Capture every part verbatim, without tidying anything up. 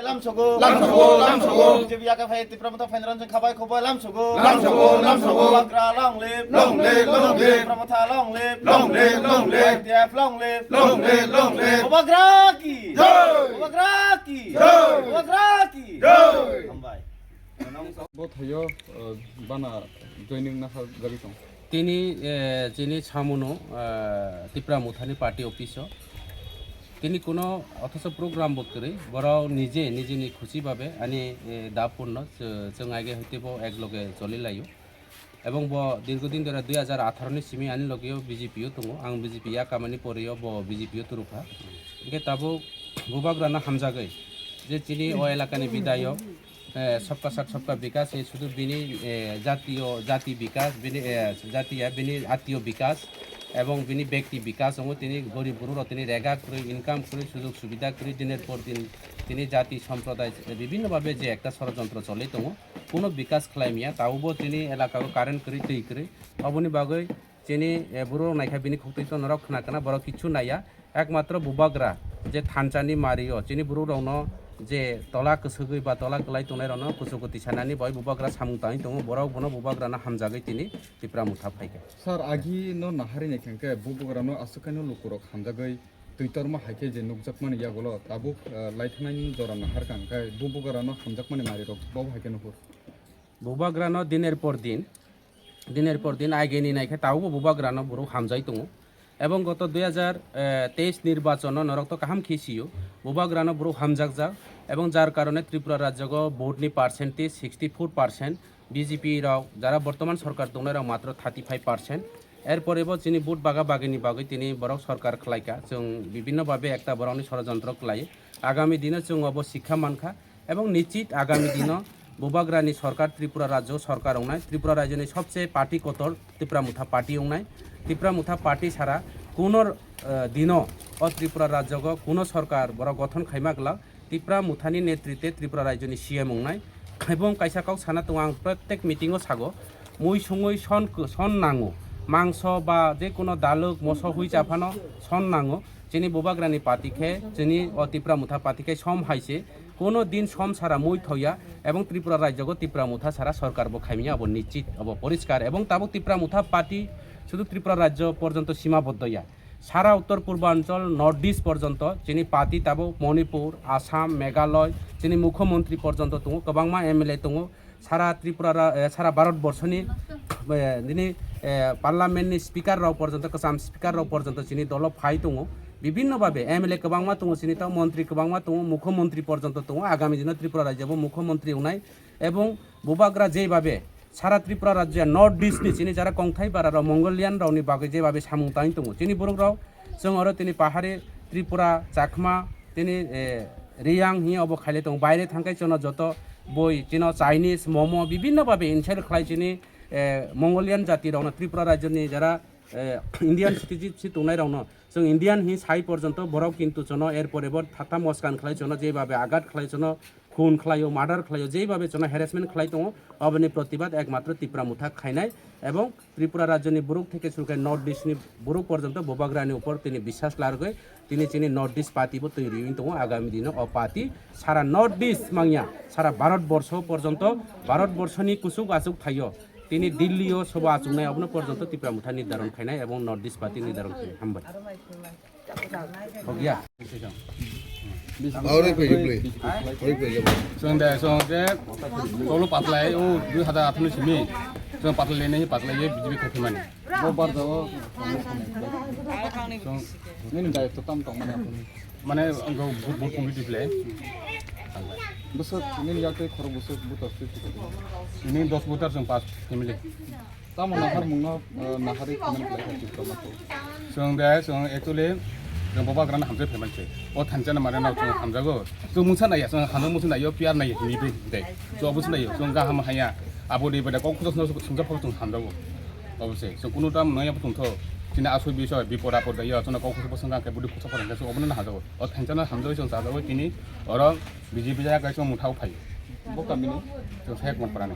Lamsogo. Lamsogo, lamsogo. B J P yaka phai Tipra Motha phainrang jeng khabai khobai lamsogo. Lamsogo, lamsogo. Bubagra long live. Long live, long live. Tipra Motha long live. Long live, long live. Y T F long live. Long live, long live. Bubagra ki. Jai. Bubagra ki. Jai. Bubagra ki. Jai. Hambai. Bo thaio, uh, bana joining na ha jagwi tong. Tini, eh, chini samuno, eh, Tipra Mothani party office o. Tini kuno othocho program bo kwrwi, borok nije nijini khusi babe ani, eh, da punno chw-, chwng aige hoite bo ek loge choli laio. Ebong bo dirghodin dhore dui hajar atharo ni simi ani loge o B J P o tongo, ang B J P ya kamani pore o bo B J P o turukha. Hingke tabuk Bubagrano hamjagwi je chini o elakani bidayok, eh, sabka sath sabka bikas, eh, sudu bini, eh, jatiyo, jati bikas, bini, eh, jatiya bini atiyo bikas, ebong bini bekti bikas, wngo tini gorib guru rok tini rega kwrwi, income kwrwi, sujog subida kwrwi, diner por din tini jati somproday, eh, bibinno babe je ekta sorojontro choli tongo, kuno bikas khlai maya, tabukbo tini elaka o current kwrwi, twi kwrwi, oboni bagwi chini, eh, buru rok naikha bini khuk twi tono rok khna kana borok kichu naiya. Ekmatro Bubagra je thansa ni mari o chini borok rok no je tola kwswgwi ba tola kwlai tongnai rok no kuchugo tisanani bai Bubagra samung tangwi tongo, borok bono Bubagra no hamjagwi tini Tipra Motha phaikha. Sir, agi no nahari naikha hwnkhe Bubagra no aswk khe no luku rok hamjagwi twi torma hai khe je nukjakmani yagulo tabuk, eh, laithanaini jora nahar kha hwnkhe Bubagra no hamjakmani mari rok bo hai khe nuhur. Bubagrano diner por din, diner por din aigeni naikhe tabukbo Bubagrano borok hamjai tongo. Ebong goto dui hajar teis nirbachono norok to kaham khe sio, Bubagrano borok hamjakjak. Ebong jar karone Tripura rajyogo vote ni percentage sixty four percent, B J P rok jara bortoman sorkar tongnai rok matro thirty five percent. Erpore bo chini vote baga bagini bagwi tini borok sorkar khlaika, chwng bibinno babe ekta borokni sorojontro khlai. Agami dino chwng obo sikha mankha. Ebong nichit agami dino Bubagrani sorkar, Tripura rajyo sorkar wngnai, Tripura rajyoni sobse party kotor Tipra Motha party wngnai. Tipra Motha party sara kuno, eh, dino o Tripura rajyogo kuno sorkar borok gothon khaima glak Tipra Mothani netrite Tripura rajyoni C M wngnai. Ebong kaisa kok sana tongo ang protek meeting o sago, mui sungui son, son nango, mangso ba je kuno daluk moso hui chaphano son nango. Chini Bubagrani party khe, chini o Tipra Motha party khe som hai se, kono din som sara mui thoya, ebong Tripura rajyogo Tipra Motha sara sorkar bo khaimya, abo nichit, abo poriskar. Ebong tabuk Tipra Motha party sudu Tripura rajyo porjonto simaboddo ya, sara Uttor Purbanchal, North East porjonto chini party tabuk Manipur, Assam, Meghalaya, chini Mukhyamantri porjonto tongo, kwbangma M L A tongo. Sara Tripura ra-, eh, sara Bharat borso ni, eh, nini, eh, parliament ni speaker rok porjonto, kwcham speaker rok porjonto chini dolo phai tongo. Bibinno babe M L A kwbangma tongo chini, tamo montri kwbangma tongo, mukhyamantri porjonto tongo. Agami dino Tripura rajya bo mukhyamantri wngnai. Ebong Bubagra jei babe sara Tripura rajya North East ni chini jara kongthai bara rok Mongolian rok ni bagwi jei babe samung tangwi tongo. Chini borok rok chwng oro tini pahari Tripura, Chakma, tini, eh, Riyang hi obo khaile tongo. Baire thangkai chwngno joto boi chino Chinese, momo, bibinno babe inside khlai chini, eh, Mongolian jati rokno, Tripura rajyoni jara, eh, Indian citizenship tongnai rokno, chwng Indian hi sai porjonto borok kintu chwngno erpore bo thatha moskan khlai chwngno, jei babe agat khlai chwngno, khun khlaio, murder khlaio, jei babe chwngno harassment khlai tongo, oboni protibad ekmatro Tipra Motha khainai ebong Tripura rajyoni borok theke suru khe North East ni borok porjonto Bubagrani upor tini biswas largwi tini chini North East party bo twi riwi tongo. Agami dino o party sara North East mangya, sara Bharat borsho porjonto, Bharat borshoni kuchuk achuk thaio tini Delhi o soba achuknai, abono porjonto Tipra Motha nirdaron khainai ebong North East party nirdaron khainai. Hambai. Hogya. Aure pe play. Aure pe. Song de, song de, tolo patlai, o dui hajar atharo ni simi. Song patlai nai, patlai ye B J P khatimani. Bo bar jao. Song. Nini dai to tam tong mane. Mane, ang bo, bo committee play. Bwswk nini yak tei khorok bwswk butor twi twi. Nini dos butor song pas family. Tamo nahar mungno, eh, nahari comment khlai kha Tipra Motha. Chwng de, chwng actually, chwng Bubagrano hamjak phaimani se. O thansa na mane no chwng hamjago. Chwng mungsa naiya, chwng hamjak mungsa naiyo, P R naiyo, hini bai de. Chwng obo se naiyo, chwng gaham haya. Abo de bada kok khujak no sungsa phok chwng hamjago. Obo se, chwng kunu tam naiya bo tongtho. Chini asoi bisoi, bipod apod daiyo, chwngno kok khujak bo sungsa khe budi khujak phok hingkhe chwng obo no hamjago. O thansa no hamjagwi chwng chajago tini, oro B J P jaya kaisa mungthao phai. Bo kamini? Chwng Shaykhmatpara ni.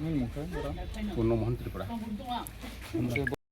Nini mungkha, bora? Purno Mohan Tripura.